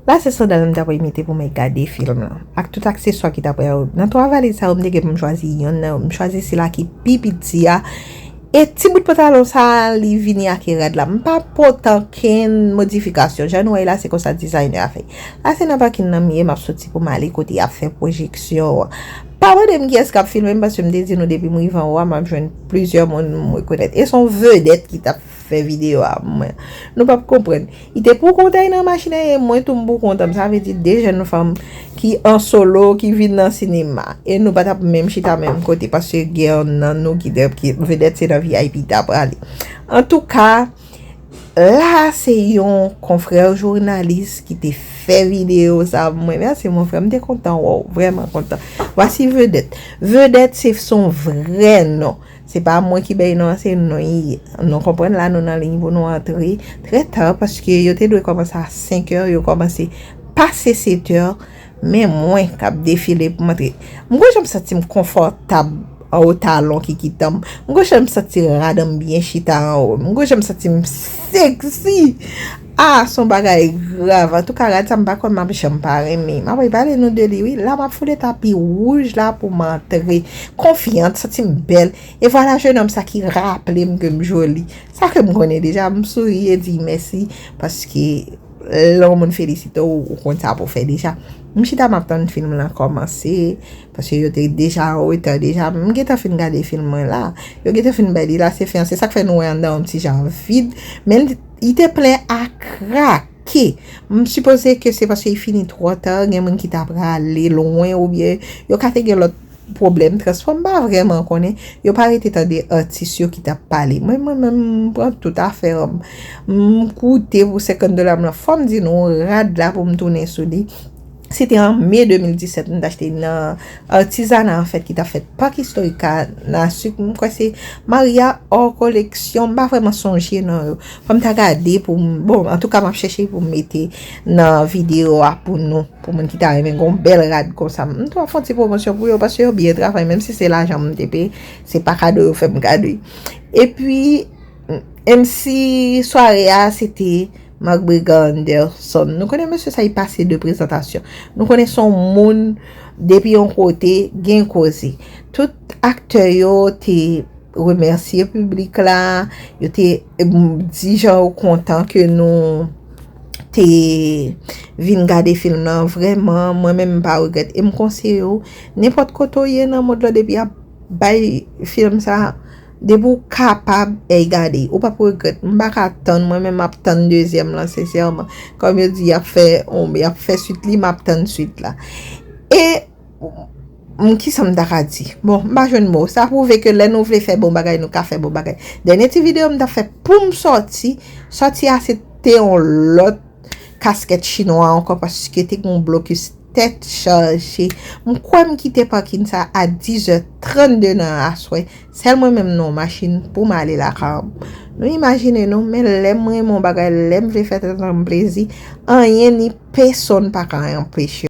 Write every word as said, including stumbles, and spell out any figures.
La se sandal m t ap mete pou mwen gade fim lan. Ak tout akseswa ki t ap yo. Nan twa valiz sa yo, m te gen pou m chwazi yonn nan yo. M chwazi sila ki pi piti a. E ti bout pantalon sa, li vini ak rad la. M pa pote okenn modifikasyon. Jan nou wè la, se konsa dizayner a fè. La se nan pakin nan m ye, m ap soti pou m ale kote y ap fè pwojeksyon an. Pa mande m kiyès k ap filme m, paske m te di nou depi m rive anwo a, m ap jwenn plizyè moun m rekonèt. E se yon vedèt ki t ap fè videyo a, mwen. Nou p ap konprann. Li te pou kont a l nan machin nan, e mwen tou m pou kont an m. Sa vle di de jèn fanm ki an solo, ki vin nan sinema. E nou pa t ap menm chita menm kote, paske gen nan nou ki, ki vedèt se nan V I P ta prale. Antouka, la se yon konfrè jounalis ki te fè videyo sa pou mwen. Mèsi, mon frè, m te kontan wè w, vrèman kontan. Vwasi vedèt. Vedèt se son vrè non. Se pa mwen ki bay non an, se non li ye. Nou konprann la, nou nan liy pou nou antre trè ta, paske yo te dwe kòmanse a senk è, yo kòmanse pase sèt è, men mwen k ap defile pou m antre. M gwo jan m santi m konfòtab anwo talon Kikita m. M gwo jan m santi rad an m byen chita anwo. M gwo jan m santi m seksi. Ah, se yon bagay grav. Antouka, rad sa m pa konn m ap janm pa renmen. M ap pale nou de li, wi. La m ap foule tapi wouj la pou m antre. Konfyant, santi m bèl. E vwala jennonm sa ki raple m ke m joli. Sa ke m konnen deja, m souri e di mèsi, paske lè yon moun felisite w, ou konn sa pou w fè deja. M chita m ap tann fim lan kòmanse, paske yo te deja an reta deja. M gentan fin gade fim mwen la. Yo gentan fin bay li la, se fen an. Se sa k fè nou wè anndan an ti jan vid. Men li, li te plen a krake. M sipoze ke se paske li fini twò ta, gen moun ki ta prale lwen oubyen yo ka te gen lòt pwoblèm transpò, m pa vrèman konnen. Yo pa rete tande atis yo ki t ap pale. Mwen, mwen menm, m pran tout afè m. M koute pou senkant dola m lan. Fò m di nou, rad la pou m tounen sou li. Se te an me de mil disèt, m t achte nan Artisanat, an fèt, ki t ap fèt Parc Historique Canal Sucre. M kwè se Maria Hors Collection. M pa vrèman sonje non yo. Fò m ta gade pou m, bon, antouka, m ap chèche pou m mete nan videyo a pou nou. Pou moun ki ta renmen gon bèl rad konsa. M tou ap fè yon ti pwomosyon pou yo, paske yo byen travay, menm si se lajan m te peye, se pa kado yo fè m kado. Epi, M C sware a, se te Marc Brigard Anderson. Nou konnen mesye sa, li pase de prezantasyon. Nou konnen se yon moun, depi yon kote, gen koze. Tout aktè yo te remèsye piblik la, yo te, em, di jan yo kontan ke nou te vin gade fim nan. Vrèman, mwen menm, m pa regrèt. E m konseye w, nenpòt kote w ye nan mond lan, depi y ap bay fim sa, depi w kapab, èy gade. Ou p ap regrèt. M pa ka tann, mwen menm, m ap tann dezyèm lan, sensèman. Kòm yo di, y ap fè, y ap fè swit li, m ap tann swit la. E M, kisa m ta ka di? Bon, m pa jwenn mo. Sa pwouve ke lè nou vle fè bon bagay, nou ka fè bon bagay. Dènye ti videyo m ta fè pou m sòti, sòti a se te yon lòt kaskèt chinwa ankò paske te gen yon blokis tèt chaje. M kwè m kite pakin sa a dis è trannde nan aswè. Sèl mwen menm nan yon machin pou m ale lakay m. Nou imajine nou, men lè m renmen yon bagay, lè m vle fè tèt mwen plezi, anyen ni pèsonn pa ka anpeche.